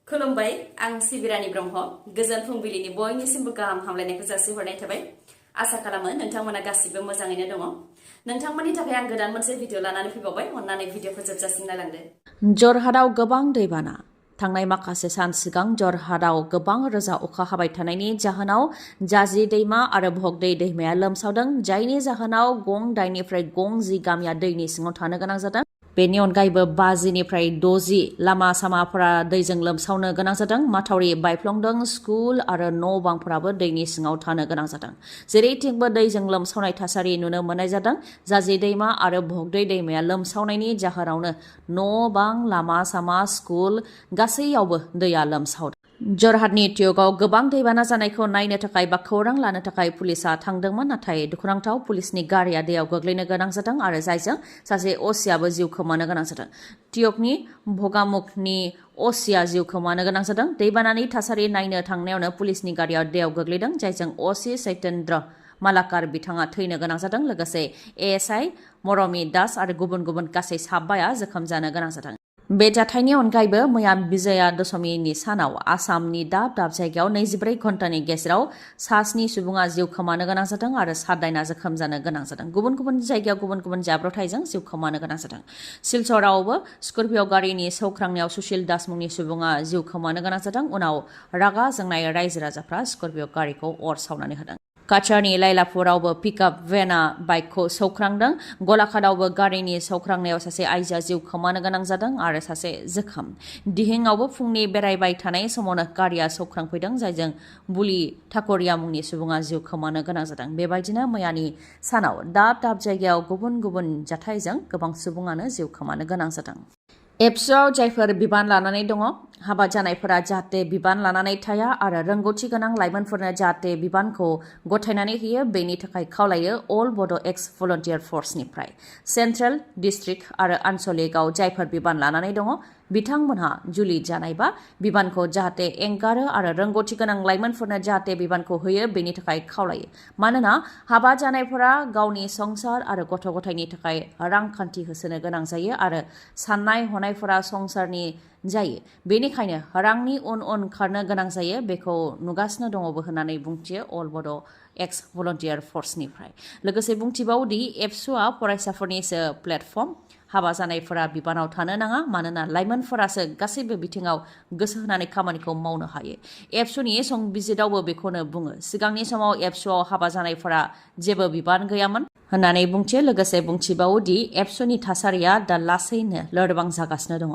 खुलुमबाय आं सिबिरानि ब्रह्म गोजोन फुंबिलिनि बयनिसिमबो गाहाम हामलायनायखौ जासिहरनाय थाबाय आसा खालामो नोंथांमोना गासिबो मोजाङैनो दङ नोंथांमोननि थाखाय आं गोदान मोनसे भिडिअ लानानै फैबावबाय अन्नानै भिडिअखौ जोबजासिम नायलांदो जरहाटआव गोबां दैबाना थांनाय माखासे सान सिगां जरहाटआव गोबां रोजा अखा हाबाय थानायनि जाहोनाव जाजि दैमा आरो भगदै दैमाया लोमसावदों जायनि जाहोनाव गं 8निफ्राय गं 10 गामिया दैनि सिङाव थानो गोनां जादों बेनि अनगायैबो 50निफ्राय 60 लामा सामाफोरा दैजों लोमसावनो गोनां जादों माथावरि बायफ्लंदों स्कुल आरो न' बांफोराबो दैनि सिङाव थानो गोनां जादों जेरैथिंबो दैजों लोमसावनाय थासारि नुनो मोननाय जादों जाजि दैमा आरो भगदै दैमाया लोमसावनायनि जाहोनावनो न' बां लामा सामा स्कुल गासैयावबो दैया लोमसावदों जरहाटनि टियकआव गोबां दैबाना जानायखौ नायनो थाखाय बा खौरां लानो थाखाय पुलिसा थांदोंमोन नाथाय दुखुनांथाव पुलिसनि गारिया दैयाव गोग्लैनो गोनां जादों आरो जायजों सासे असियाबो जिउ खोमानो गोनां जादों टियकनि भगामुखनि असिया जिउ खोमानो गोनां जादों दैबानानि थासारि नायनो थांनायावनो पुलिसनि गारिया दैयाव गोग्लैदों जायजों असि चैतेन्द्र मालाकार बिथाङा थैनो गोनां जादों लोगोसे एएसआइ मरमी दास आरो गुबुन गुबुन गासै 7 जोखोम जानो गोनां जादों बे जाथायनि अनगायैबो मैया विजया दशमीनि सानाव आसामनि दाब दाब जायगायाव 24 घन्टानि गेजेराव 7 सुबुङा जिउ खोमानो गोनां जादों आरो 7 जोखोम जानो गोनां जादों गुबुन गुबुन जायगायाव गुबुन गुबुन जाब्रबथायजों जिउ खोमानो गोनां जादों सिलचरावबो स्कर्पिय गारिनि सौख्रांनायाव सुशील दास मुंनि सुबुङा जिउ खोमानो गोनां जादों उनाव रागा जोंनाय रायजो राजाफ्रा स्कर्पिय गारिखौ अर सावनानै होदों काछारनि लाइलापुरावबो पिकआप भेना बाइकखौ सौख्रांदों गलाघाटआवबो गारिनि सौख्रांनायाव सासे आइजोआ जिउ खोमानो गोनां जादों आरो सासे जोखोम दिहिंआवबो फुंनि बेरायबाय थानाय समावनो गारिया सौख्रांफैदों जायजों बुलि ठाकुरिया मुंनि सुबुङा जिउ खोमानो गोनां जादों बेबायदिनो मैयानि सानाव दाब दाब जायगायाव गुबुन गुबुन जाथायजों गोबां सुबुङानो जिउ खोमानो गोनां जादों एबसुआव जायफोर बिबान लानानै दङ हाबा जानायफोरा जाहाथे बिबान लानानै थाया आरो रोंगौथि गोनां लाइमोनफोरनो जाहाथे बिबानखौ गथायनानै होयो बेनि थाखाय खावलायो अल बड' एक्स भलन्टियार फर्सनिफ्राय सेन्ट्रेल डिस्ट्रिक्ट आरो आनसलिकआव जायफोर बिबान लानानै दङ बिथांमोनहा जुलि जानायबा बिबानखौ जाहाथे एंगारो आरो रोंगौथि गोनां लाइमोनफोरनो जाहाथे बिबानखौ होयो बेनि थाखाय खावलायो मानोना हाबा जानायफोरा गावनि संसार आरो गथ' गथायनि थाखाय रांखान्थि होसोनो गोनां जायो आरो साननाय हनायफोरा संसारनि जायो बेनिखायनो रांनि उन उन खारनो गोनां जायो बेखौ नुगासिनो दङबो होननानै बुंथियो अल बड' एक्स भलन्टियार फर्सनिफ्राय लोगोसे बुंथिबावदि एबसुआ फरायसाफोरनिसो प्लेटफर्म हाबा जानायफोरा बिबानाव थानो नाङा मानोना लाइमोनफोरासो गासैबो बिथिङाव गोसो होनानै खामानिखौ मावनो हायो एबसुनि संबिजिरावबो बेखौनो बुङो सिगांनि समाव एबसुआव हाबा जानायफोरा जेबो बिबान गैयामोन होननानै बुंथियो लोगोसे बुंथिबावोदि एबसुनि थासारिया दा लासैनो लोरबां जागासिनो दङ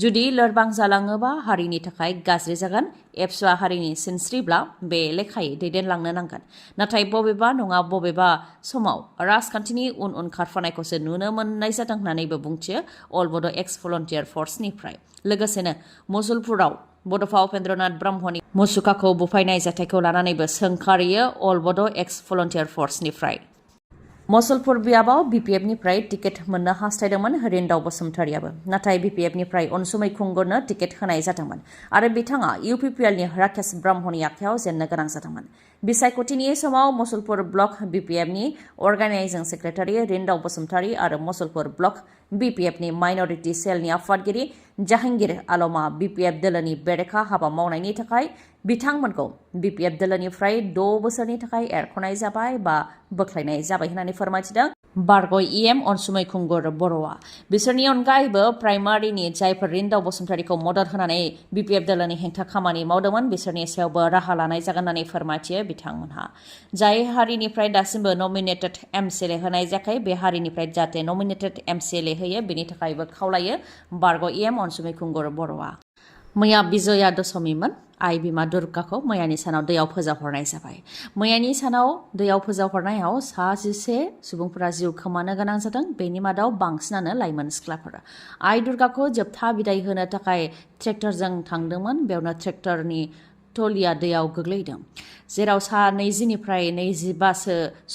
जुदि लोरबां जालाङोबा हारिनि थाखाय गाज्रि जागोन एबसुआ हारिनि सिनस्रिब्ला बे लेखायै दैदेनलांनो नांगोन नाथाय बबेबा नङा बबेबा समाव राजखान्थिनि उन उन खारफानायखौसो नुनो मोननाय जादों होननानैबो बुंथियो अल बड' एक्स भलन्टियार फर्सनिफ्राय लोगोसेनो मुसलपुराव बड'फा उपेन्द्रनाथ ब्रह्मनि मुसुखाखौ बुफायनाय जाथायखौ लानानैबो सोंखारियो अल बड' एक्स भलन्टियार फर्सनिफ्राय मुसलपुर बियाबाव BPFनिफ्राय टिकेट मोननो हास्थायदोंमोन हरिन्दाव बसुमतारियाबो नाथाय BPFनिफ्राय अनसुमै खुंगुरनो टिकेट होनाय जादोंमोन आरो बिथाङा UPPLनि राकेश ब्रह्मनि आखायाव जेननो गोनां जादोंमोन बिसायख'थिनि समाव मुसलपुर ब्लक BPFनि अर्गानाइजिं सेक्रेटारि रिन्दाव बसुमतारि आरो मुसलपुर ब्लक BPFनि माइनरिटि सेलनि आफादगिरि जाहांगीर आलमआ BPF दोलोनि बेरेखा हाबा मावनायनि थाखाय बिथांमोनखौ BPF दोलोनिफ्राय 6 बोसोरनि थाखाय एरख'नाय जाबाय बा बोख्लायनाय जाबाय होननानै फोरमायथिदों बारग' EM अनसुमै खुंगुर बर'आ बिसोरनि अनगायैबो प्राइमारिनि जायफोर रिन्दाव बसुमतारिखौ मदद होनानै BPF दोलोनि हेंथा खामानि मावदोंमोन बिसोरनि सायावबो राहा लानाय जागोन होननानै फोरमायथियो बिथांमोनहा जाय हारिनिफ्राय दासिमबो नमिनेटेड MCLA होनाय जायाखै बे हारिनिफ्राय जाहाथे नमिनेटेड MCLA होयो बेनि थाखायबो खावलायो बारग' EM अनसुमै खुंगुर बर'आ मैया विजया दशमीमोन आइ बिमा दुर्गाखौ मैयानि सानाव दैयाव फोजावहरनाय जाबाय मैयानि सानाव दैयाव फोजावहरनायाव 11 सुबुंफोरा जिउ खोमानो गोनां जादों बेनि मादाव बांसिनानो लाइमोन सिख्लाफोर आइ दुर्गाखौ जोबथा बिदाय होनो थाखाय ट्रेक्टरजों थांदोंमोन बेयावनो ट्रेक्टरनि टलिया दैयाव गोग्लैदों जेराव 20निफ्राय 25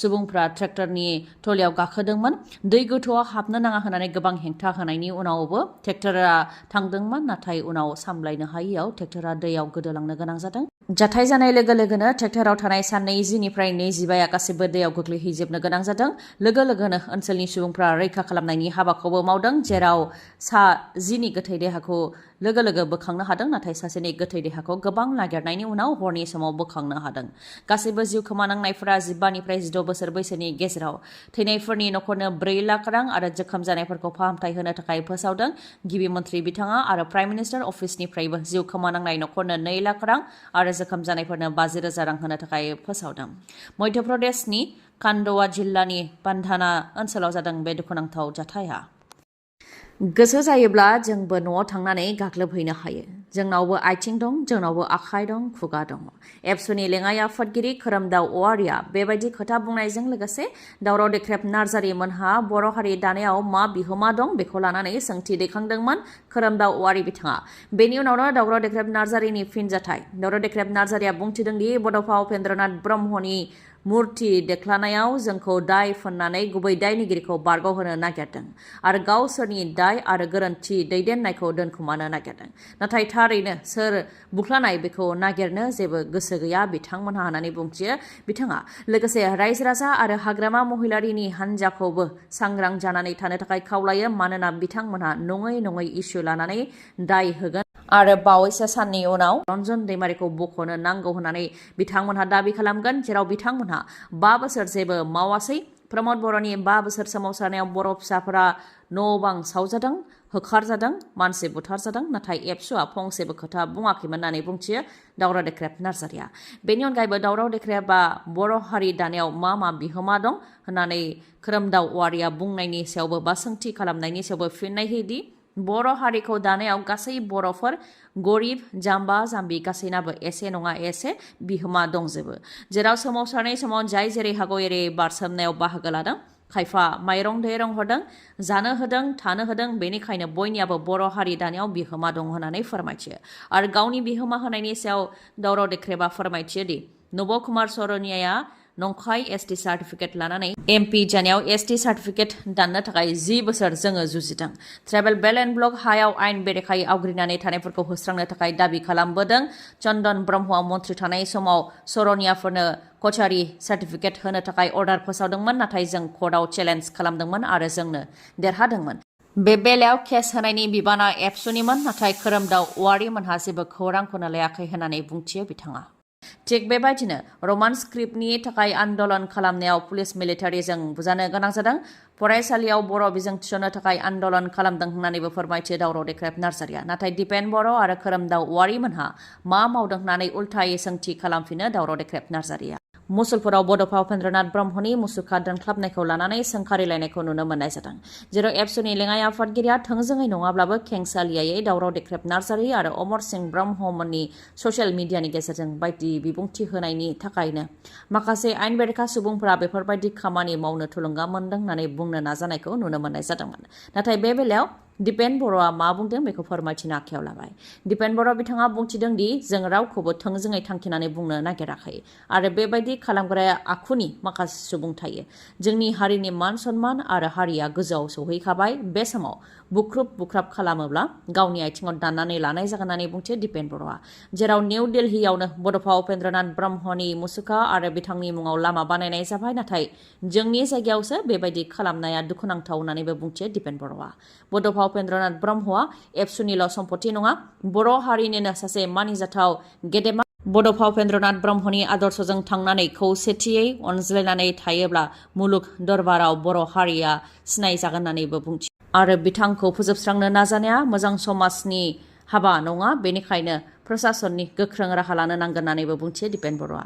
सुबुंफ्रा ट्रेक्टरनि टलियाव गाखोदोंमोन दै गोथौआव हाबनो नाङा होननानै गोबां हेंथा होनायनि उनावबो ट्रेक्टरा थांदोंमोन नाथाय उनाव सामलायनो हायैयाव ट्रेक्टरा दैयाव गोदोलांनो गोनां जादों जाथाय जानाय लोगो लोगोनो ट्रेक्टराव थानाय 20निफ्राय 25 गासैबो दैयाव गोग्लैहैजोबनो गोनां जादों लोगो लोगोनो ओनसोलनि सुबुंफ्रा रैखा खालामनायनि हाबाखौबो मावदों जेराव 10 गोथै देहाखौ लोगो लोगो बोखांनो हादों नाथाय सासेनि गोथै देहाखौ गोबां नागिरनायनि उनाव हरनि समाव बोखांनो हादों। गासैबो जिउ खोमानांनायफोरा 15निफ्राय 16 बोसोर बैसोनि गेजेराव। थैनायफोरनि नखरनो 4 लाख रां आरो जोखोम जानायफोरखौ फाहामथाय होनो थाखाय फोसावदों। गिबि मन्थ्रि बिथाङा आरो प्राइम मिनिस्टार अफिसनिफ्रायबो जिउ खोमानांनाय नखरनो 2 लाख रां आरो जोखोम जानायफोरनो 50,000 रां होनो थाखाय फोसावदों। मध्य प्रदेशनि खान्डवा जिल्लानि बान्धाना ओनसोलाव जादों बे दुखुनांथाव जाथाया। गोसो जायोब्ला जोंबो न'आव थांनानै गाग्लोबहैनो हायो। जोंनावबो आथिं दं, जोंनावबो आखाइ दं, खुगा दं। एबसुनि लेङाइ आफादगिरि खोरोमदाव औवारिया बेबायदि खोथा बुंनायजों लोगोसे दावराव देख्रेब नार्जारि मोनहा बर' हारि दानायाव मा बिहोमा दं बेखौ लानानै सोंथि दैखांदोंमोन खोरोमदाव औवारि बिथाङा। बेनि उनावनो दावराव देख्रेब नार्जारिनि फिनजाथाय। दावराव देख्रेब नार्जारिया बुंथिदोंदि बड'फा उपेन्द्रनाथ ब्रह्मनि मुर्ति देख्लानायाव जोंखौ दाय फोननानै गुबै दायनिगिरिखौ बारग'होनो नागिरदों आरो गावसोरनि दाय आरो गोरोन्थि दैदेननायखौ दोनखोमानो नागिरदों। नाथाय थारैनो सोर बुख्लानाय बेखौ नागिरनो जेबो गोसो गैया बिथांमोनहा होननानै बुंथियो बिथाङा। लोगोसे रायजो राजा आरो हाग्रामा महिलारिनि हान्जाखौबो सांग्रां जानानै थानो थाखाय खावलायो, मानोना बिथांमोनहा नङै इसु लानानै दाय होगोन आरो बावैसो साननि उनाव रन्जन दैमारिखौ बख'नो नांगौ होननानै बिथांमोनहा दाबि खालामगोन, जेराव बिथांमोनहा 5 बोसोर जेबो मावासै। प्रमद बर'नि 5 बोसोर सोमावसारनायाव बर' फिसाफोरा न'-बां सावजादों, होखारजादों, मानसि बुथारजादों, नाथाय एबसुआ फंसेबो खोथा बुङाखैमोन होननानै बुंथियो दावराव देख्रेब नार्जारिया। बेनि अनगायैबो दावराव देख्रेबा बर' हारि दानायाव मा बिहोमा दं होननानै खोरोमदाव औवारिया बुंनायनि सायावबो बा सोंथि खालामनायनि सायावबो फिननाय होयोदि बर' हारिखौ दानायाव गासै बर'फोर गरिब जाम्बा जाम्बि गासैनाबो एसे नङा एसे बिहोमा दंजोबो, जेराव सोमावसारनाय समाव जाय जेरै हागौ एरै बारसोमनायाव बाहागो लादों। खायफा माइरं दैरं हरदों, जानो होदों, थानो होदों, बेनिखायनो बयनियाबो बर' हारि दानायाव बिहोमा दं होननानै फोरमायथियो। आरो गावनि बिहोमा होनायनि सायाव दावराव देख्रेबा फोरमायथियोदि नब कुमार सरनियाया नंखाय एसटि सार्टिफिकेट लानानै एमपि जानायाव एसटि सार्टिफिकेट दाननो थाखाय 10 बोसोर जोङो जुजिदों। ट्राइबेल बेल एन्ड ब्लक हायाव आयेन बेरेखायै आवग्रिनानै थानायफोरखौ होस्रांनो थाखाय दाबि खालामबोदों। चन्दन ब्रह्मआ मन्थ्रि थानाय समाव सरनियाफोरनो कचारि सार्टिफिकेट होनो थाखाय अर्डार फोसावदोंमोन, नाथाय जों कर्टआव चेलेन्ज खालामदोंमोन आरो जोंनो देरहादोंमोन। बे बेलायाव केस होनायनि बिबाना एबसुनिमोन, नाथाय खोरोमदाव औवारिमोनहा जेबो खौरांखौनो लायाखै होननानै बुंथियो बिथाङा। थिग बेबायदिनो रमान स्क्रिप्टनि थाखाय आन्दोलन खालामनायाव पुलिस मिलिटारिजों बुजानो गोनां जादों। फरायसालियाव बर' बिजों थिसननो थाखाय आन्दोलन खालामदों होननानैबो फोरमायथियो दावराव देख्रेब नार्जारिया। नाथाय दिपेन बर' आरो खोरोमदाव औवारिमोनहा मा मावदों होननानै उल्थायै सोंथि खालामफिनो दावराव देख्रेब नार्जारिया। मुसलपुराव बड'फा उपेन्द्रनाथ ब्रह्मनि मुसुखा दोनख्लाबनायखौ लानानै सोंखारिलायनायखौ नुनो मोननाय जादों, जेराव एबसुनि लेङाइ आफादगिरिया थोंजोङै नङाब्लाबो खेंसालियायै दावराव देख्रेब नार्जारि आरो अमर सिंह ब्रह्ममोननि ससियेल मिडियानि गेजेरजों बायदि बिबुंथि होनायनि थाखायनो माखासे आयेन बेरेखा सुबुंफोरा बेफोरबायदि खामानि मावनो थुलुंगा मोनदों होननानै बुंनो नाजानायखौ नुनो मोननाय जादोंमोन। नाथाय बे बेलायाव दिपेन बर'आ मा बुंदों बेखौ फोरमायथिनो आखायाव लाबाय। दिपेन बर' बिथाङा बुंथिदों दि जों रावखौबो थोंजोङै थांखिनानै बुंनो नागिराखै आरो बेबायदि खालामग्रा आखुनि माखासे सुबुं थायो। जोंनि हारिनि मान सन्मान आरो हारिया गोजौआव सौहैखाबाय, बे समाव बुख्रुब बुख्राब खालामोब्ला गावनि आथिङाव दाननानै लानाय जागोन होननानै बुंथियो दिपेन बर'आ। जेराव निउ दिल्लीयावनो बड'फा उपेन्द्रनाथ ब्रह्मनि मुसुखा आरो बिथांनि मुङाव लामा बानायनाय जाबाय, नाथाय जोंनि जायगायावसो बेबायदि खालामनाया दुखुनांथाव होननानैबो बुंथियो दिपेन बर'आ। बड'फा उपेन्द्रनाथ ब्रह्मआ एबसुनिल' सम्पति नङा, बर' हारिनिनो सासे मानिजाथाव गेदेमा। बड'फा उपेन्द्रनाथ ब्रह्मनि आदर्शजों थांनानै खौसेथियै अनज्लायनानै थायोब्ला मुलुग दरबाराव बर' हारिया सिनायजागोन होननानैबो बुंथियो। आरो बिथांखौ फोजोबस्रांनो नाजानाया मोजां समाजनि हाबा नङा, बेनिखायनो प्रशासननि गोख्रों राहा लानो नांगोन होननानैबो बुंथियो दिपेन बर'आ।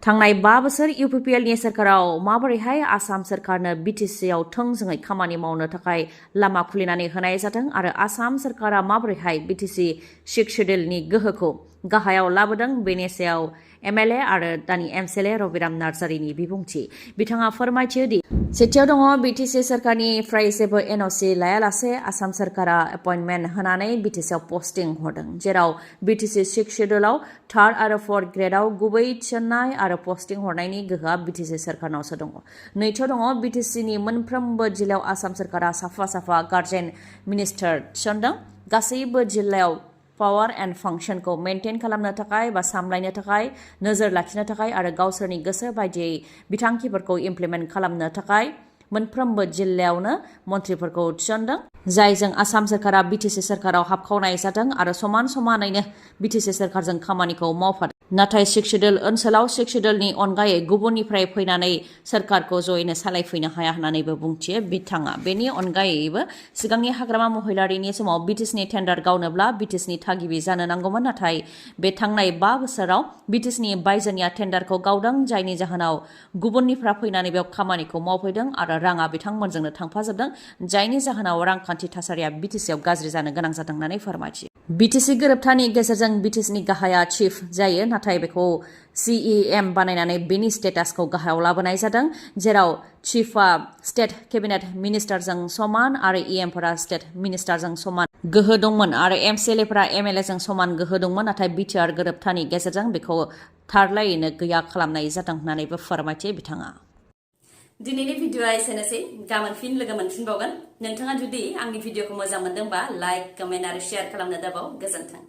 थांनाय 5 बोसोर इउपिपिएलनि सोरखाराव माबोरैहाय आसाम सोरखारनो बिटिसिआव थोंजोङै खामानि मावनो थाखाय लामा खुलिनानै होनाय जादों आरो आसाम सोरखारा माबोरैहाय बिटिसि 6 शेड्युलनि गोहोखौ गाहायाव लाबोदों, बेनि सायाव एमएलए आरो दानि एमसिएलए रबिराम नार्जारिनि बिबुंथि। बिथाङा फोरमायथियो दि सेथियाव दङ बिटिसि सोरखारनिफ्राय जेबो एनअसि लायालासे आसाम सोरखारा एपइन्टमेन्ट होनानै बिटिसिआव पस्टिं हरदों, जेराव बिटिसि 6 शेड्युलाव 3rd आरो 4th ग्रेडआव गुबै थिसननाय आरो पस्टिं हरनायनि गोहोआ बिटिसि सोरखारनावसो दङ। नैथियाव दङ बिटिसिनि मोनफ्रोमबो जिल्लायाव आसाम सोरखारा साफा गार्जेन मिनिस्टार थिसनदों। गासैबो जिल्लायाव पावार एन्ड फांसनखौ मेनटेन खालामनो थाखाय बा सामलायनो थाखाय, नोजोर लाखिनो थाखाय आरो गावसोरनि गोसो बायदियै बिथांखिफोरखौ इमप्लिमेन्ट खालामनो थाखाय मोनफ्रोमबो जिल्लायावनो मन्थ्रिफोरखौ थिसनदों। जायजों आसाम सोरखारा बिटिसि सोरखाराव हाबखावनाय जादों आरो समान समानैनो बिटिसि सोरखारजों खामानिखौ मावफादों। नाथाय सिक्सुडेल ओनसोलाव सिक्सुडेलनि अनगायै गुबुननिफ्राय फैनानै सोरखारखौ जयैनो सालायफैनो हाया होननानैबो बुंथियो बिथाङा। बेनि अनगायैबो सिगांनि हाग्रामा महिलारिनि समाव बिटिसिनि टेन्डार गावनोब्ला बिटिसिनि थागिबि जानो नांगौमोन, नाथाय बे थांनाय 5 बोसोराव बिटिसिनि बायजोनिया टेन्डारखौ गावदों, जायनि जाहोनाव गुबुननिफ्राय फैनानै बेयाव खामानिखौ मावफैदों आरो राङा बिथांमोनजोंनो थांफाजोबदों, जायनि जाहोनाव रांखान्थि थासारिया बिटिसिआव गाज्रि जानो गोनां जादों होननानै फोरमायथियो। बिटिसि गोरोबथानि गेजेरजों बिटिसिनि गाहाया चिफ जायो, नाथाय बेखौ CEM बानायनानै बेनि स्टेटासखौ गाहायाव लाबोनाय जादों, जेराव चिफआ स्टेट केबिनेट मिनिस्टारजों समान आरो EMफोरा स्टेट मिनिस्टारजों समान गोहो दंमोन आरो MCLAफोरा MLAजों समान गोहो दंमोन, नाथाय बिटिआर गोरोबथानि गेजेरजों बेखौ थारलायैनो गैया खालामनाय जादों होननानैबो फोरमायथियो बिथाङा। दिनैनि भिडिअआ एसेनोसै, गाबोन फिन लोगो मोनफिनबावगोन। नोंथाङा जुदि आंनि भिडिअखौ मोजां मोनदोंबा लाइक, कमेन्ट आरो शेयार खालामनो दाबाव। गोजोन्थों।